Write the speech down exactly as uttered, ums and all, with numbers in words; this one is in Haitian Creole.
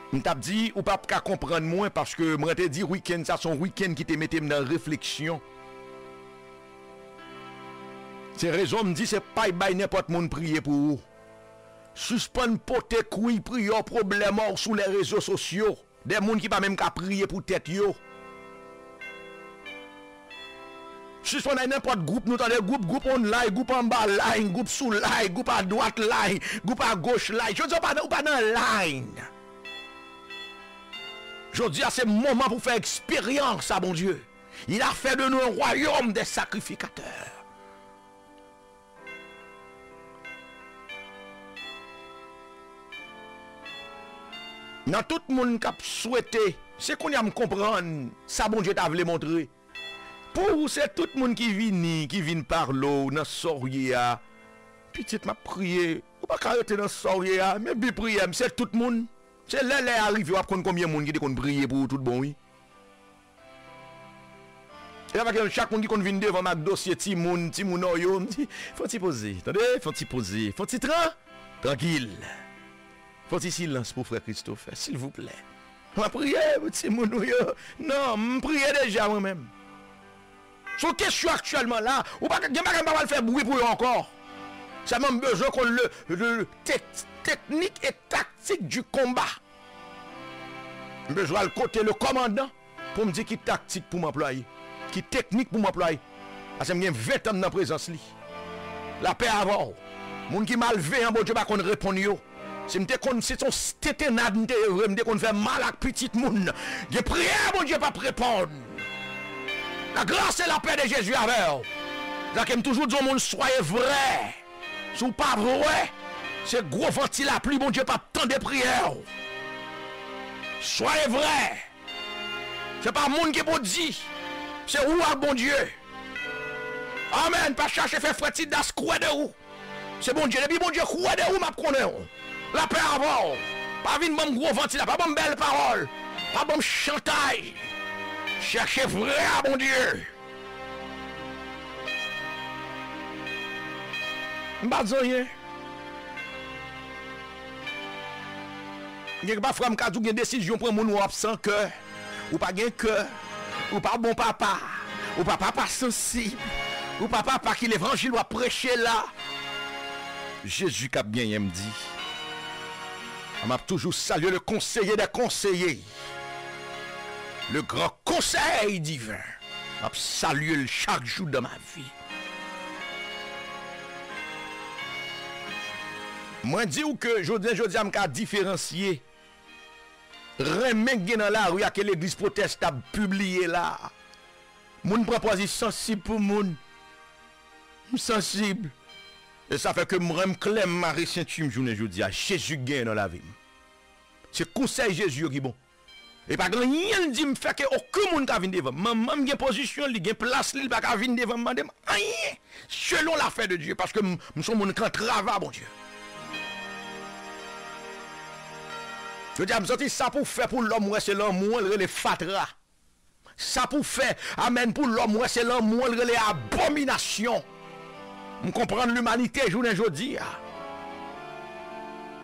M t ap di, ou p ap ka konprann mwen, paske mwen te di, wikenn sa se yon wikenn ki te mete m nan refleksyon. Se rezon m di, se pa bay nenpòt moun priye pou ou. Sispann pote kri, priyè w, pwoblèm w sou lè rezo sosyo, de moun ki pa menm ka priye pou tèt yo. Sispann al nenpòt gwoup, nou tande gwoup, gwoup online, gwoup anba line, gwoup sou line, gwoup adwat line, gwoup agoch line. Jodi a, ou pa nan, ou pa nan line. Jodi a, se moman pou fè eksperyans a Bondye. Il a fait de nous un royaume des sacrificateurs. Nan tout moun k ap swete, se kounye a m konprann sa Bondye ta vle montre. Pou ou, se tout moun ki vini, ki vin pale w nan sa w ye a. Pitit, m ap priye. Ou pa ka rete nan sa w ye a. Men bi priyè m, se tout moun. Se lè lè a rive, w ap konn konbyen moun ki te konn priye pou ou tout bon, wi. E avèk yon chak moun ki konn vin devan m ak dosye timoun, timoun yo, m di, fè yon ti poze, tande, fè yon ti poze, fè yon ti tran, trankil. Fè yon ti silans pou frè Christopher, silvouplè. M ap priye pou timoun ou yo. Non, m priye deja mwen menm. Se yon kesyon aktyèlman la, ou pa gen bagay m pa pral fè bri pou yo ankò. Sèlman m bezwen konn le, le, le tek-, teknik e taktik du konba. M bezwen al kote le kòmandan pou m di ki taktik pou m anplwaye, ki teknik pou m anplwaye. Paske m gen ven tan m nan prezans li. Lapè avè w. Moun ki malveyan, Bondye pa konn reponn yo. Si m te konn, si se yon s-, tentennad m te ye vre, m te konn fè mal ak pitit moun. Gen priyè Bondye p ap reponn. La grâce et la paix de Jésus avec vous. Sa ke m toujou di yon moun, soyez vrai. Si w pa vrè, se gwo vanti lapli, Bondye p ap tande priyè w. Soyez vrai. Se pa moun ki pou di. Se ou ak Bondye. Amèn. Pa chache fè frè Tidas kwè de ou. Se Bondye. Depi Bondye kwè de ou, m ap konnen w. Lapè avè w. Pa vin ban m gwo vanti la. Pa ban m bèl pawòl. Pa ban m chantay. Chèche vrè a Bondye. M pa di anyen. Gen pafwa m ka di w gen desizyon pran moun ou absan kè. Ou pa gen kè. Ou pa bon papa. Ou pa papa sansib. Ou pa papa ki levanjil w ap preche la. Jezi k ap genyen m di. M ap toujou salye le conseiller des conseillers. Le grand conseil divin. M ap salye l chak jou dans ma vie. Mwen di w ke jodi, jodi a m ka diferansye renmen k gen nan lari a ke legliz pwotestan ap pibliye la. Moun pran pòz li sansib pou moun. M sansib. E sa fè ke m renmen klè m mare senti m jounen jodi a. Jezi k genyen nan lavi m. Se konsèy Jezi yo ki bon. E pa gen anyen l di m fè ke okenn moun ka vin devan m. Manman m gen pozisyon li, gen plas li, li pa ka vin devan m mande m anyen. Selon la fè de Dye, paske m, m se yon moun k antrave a Bondye. Jodi a, m santi sa pou fè pou lòm wè se lanmou an, l rele fatra. Sa pou fè, amèn, pou lòm wè se lanmou an, l rele abominasyon. M konprann limanite jounen jodi a.